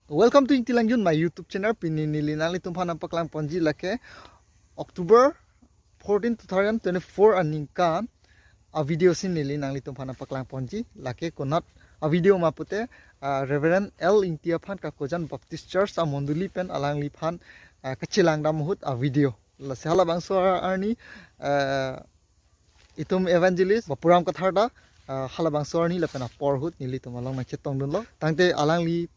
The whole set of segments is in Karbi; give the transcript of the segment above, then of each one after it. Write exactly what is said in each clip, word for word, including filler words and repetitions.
Welcome to Ingti Langjun, my YouTube channel. Pini neli nanglitum aphan nangpaklang ponji lake October fourteen, two thousand twenty-four aningkan a-video si neli nanglitum aphan nangpaklang ponji. Lake konat a-video ma pute, ah, Reverend L Ingti aphan Kakojan Baptist Church amondoli pen alangliphan, ah, kachelang dam ahut a-video. Lasi halabangso arni, ah, itum evangelist Bapuram Kathar ta, ah, halabangso arni lapen apor ahut nelitum along nangchetongdunlo. Tangte alanglitum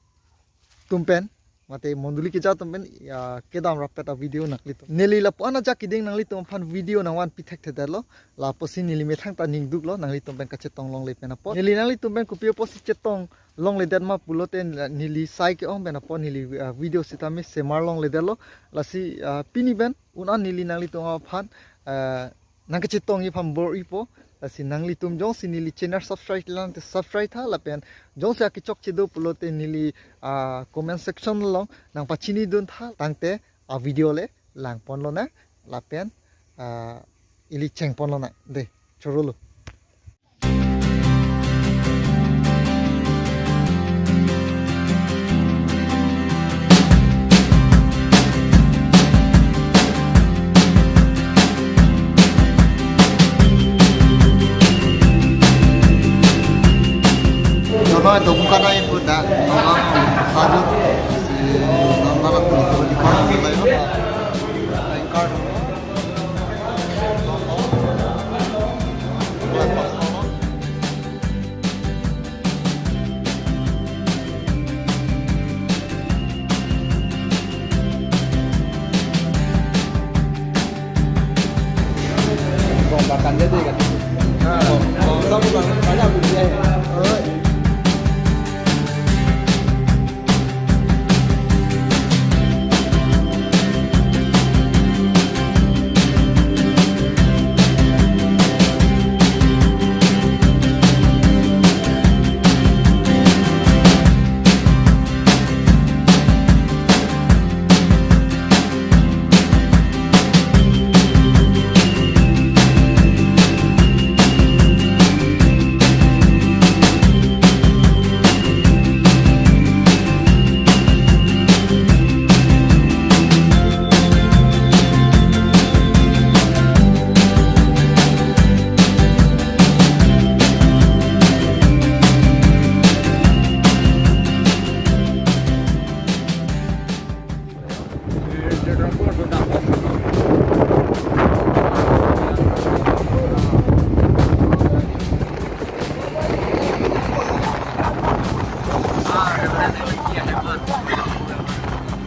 pen, mate mondoli keja atum pen, ah, kedam rapet a-video nanglitum. Neli lapu-an ajak keding nanglitum aphan video nangvanpi thekthedetlo. Lapusi neli methang ta ningduklo, nanglitum pen kachetong longle pen apot. Neli nanglitum pen kopi apotsi chetong longledet ma pulote neli sai ke-ong pen apot neli, ah, video sitame semar longledetlo. Lasi, ah, pini pen un an neli nanglitum aphan, ah, nangkachetongji aphan bor-ipo. Lasi nanglitum jongsi neli channel subscribe lang te subscribe tha lapen jongsi akechokche do pulote neli, ah, comment section along nangpachinidun tha. Tangte a-video le langponlonang lapen, ah, ili chengponlonang. De, chorolo. Joma dokan na ibu da, mama sadu si mama la kuli kuli kau. Bong bakan dia tu kan. Ha. Bong, bong, bong, bong, banyak bunyi dia. Oh.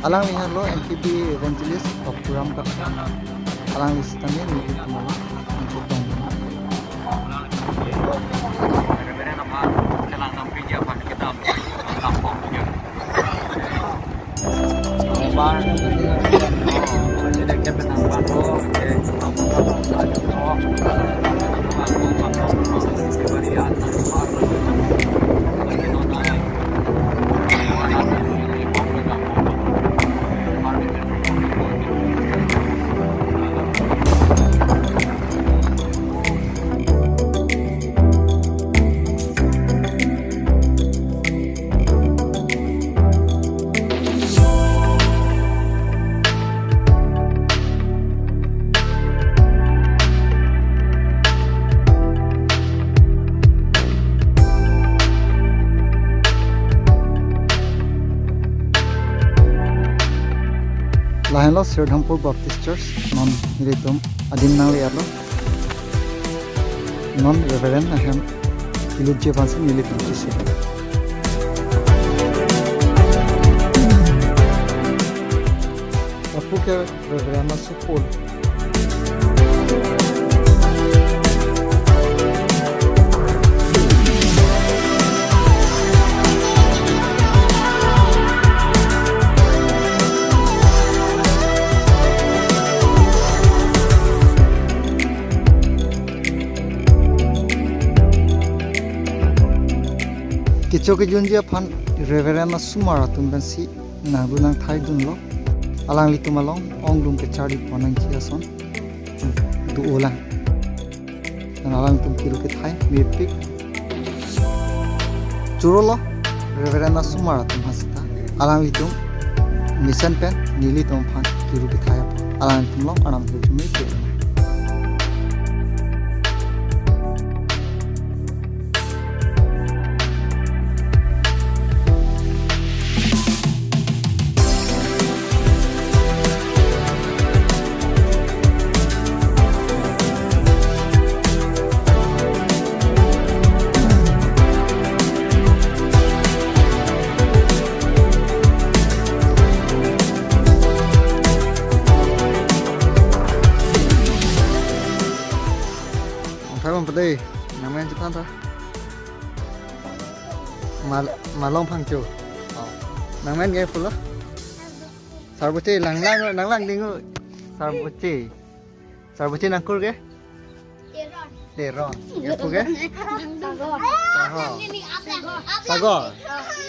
Alangli henlo M P B evangelist Bapuram Kathar. Alangli sitame nelitum along nangchetong. Lahenlo Serdhampur Baptist Church, non nelitum adim nangli-etlo. Non Reverend ahem ilutji aphansi nelitum kisi. Lapu ke Reverend asopol. Kecho kejunji aphan Reverend asomar atum pensi nangdun nangthaidunlo. Alanglitum along ongdung kecharli pon nangji ason do-olang. Nang alangtum kilo kethai mepik. Chorolo, Reverend asomar atum ha seta. Alanglitum mesen pen nelitum aphan kiru kethai apot alanglitum along arnam hirjume ke. Ongthai bom pade, nangmen chethan tha. Mal-, malom phangcho. Oh. Nangmen ke pulo. Sarboche, lang lang, lang lang dingu. Sarboche. Sarboche nangkur ke? Teron. Teron. Ya pu ke? Sagor. Sagor. Sagor.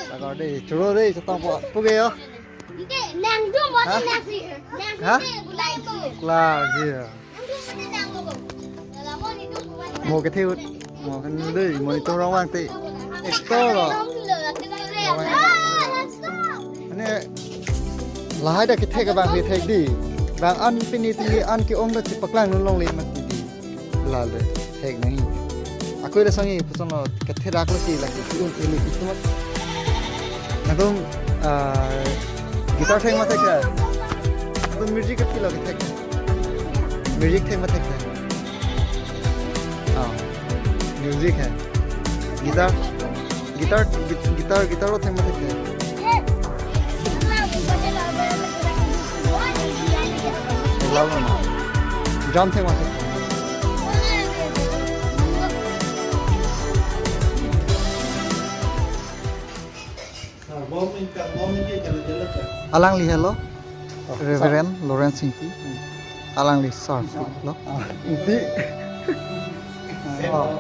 Sagor de, choro de, chetong po. Pu ke yo? Nang dum mo. Ha? Nang si. Nang si. Ha? Gulai mo. Klar, iya. Mo kethe ut. Mo kan dei, mo itum rong vang te. Explore lo. Mane lahai ta kethek abang kethek dei. Bang an pini tini an ke-ong ta chepaklang lun longle mati dei. Lale thek nangji. Ako ira sangji puson lo, kethe dak lo si lake, si un ili itum. Nangtum, ah, guitar thek ma thek kha? Nangtum music ke pilo kethek? Music thek ma thek kha? Ah, music hai. Guitar, guitar, gui-, guitar, guitar lo thek ma thek kha? Lalo na. Drum thek ma thek kha? Alangli helo, oh, Reverend Lawrence Ingti. Hmm. Alangli sir lo. Ah, Ingti. Oh.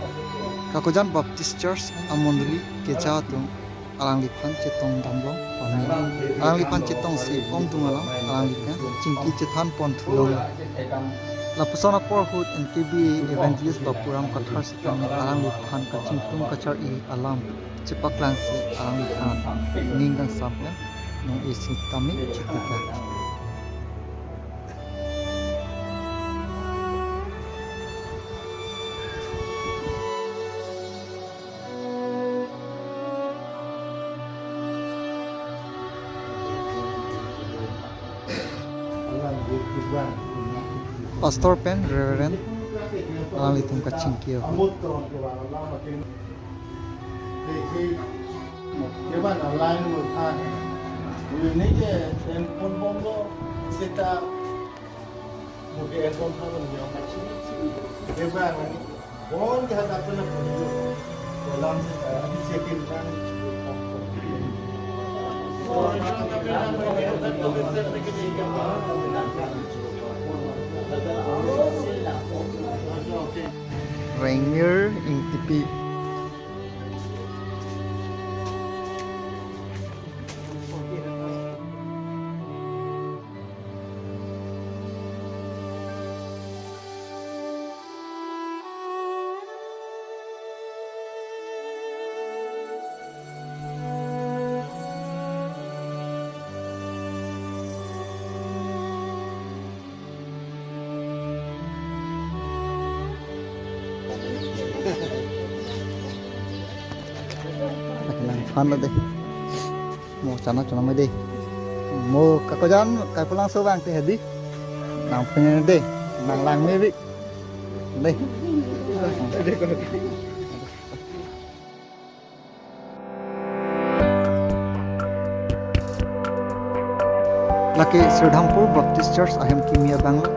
Kakojan Baptist Church amondoli keja atum alangliphan chetong damlong pame. Alangliphan chetongsi ongdung alam alangliphan chingki chethan pon thulong. Lapuson apor ahut N K B A evangelist Bapuram Kathar sitame alangliphan kachingtung kachar-i alam chepaklangsi alangliphan ning kangsam pen nong isi tame chikika. Pastor pen Reverend alanglitum kachingki ahut. Rengmir Ingtipi. Nang phan lo dei. Mo chana chana mai dei. Mo kakojan kai pulang so bang te hedi. Nang punya dei. Nang lang me bi. Dei. Lake Sridhampur Baptist Church ahem kimi abang lo.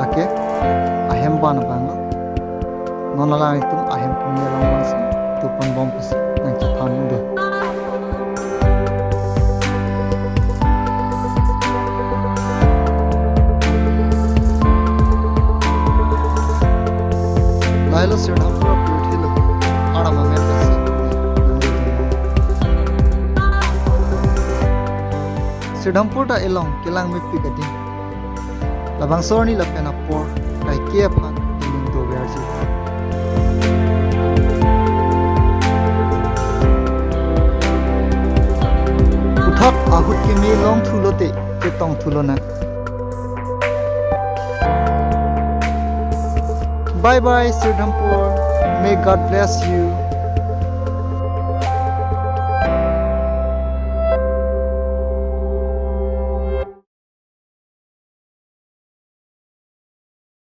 Lake ahem ban abang lo. Non alanglitum ahem kimi abang abangsi tupon bom pusi nang chethan do. Lahelo Sridhampur apirthe lo, aram amen besi. Sridhampur ta elong kelang mepik adim. Labangso arni lapen apor kaike aphan ening doverji. Ahut keme longthu lote, chetongthu lonang. Bye bye, Sridharmpur. May God bless you.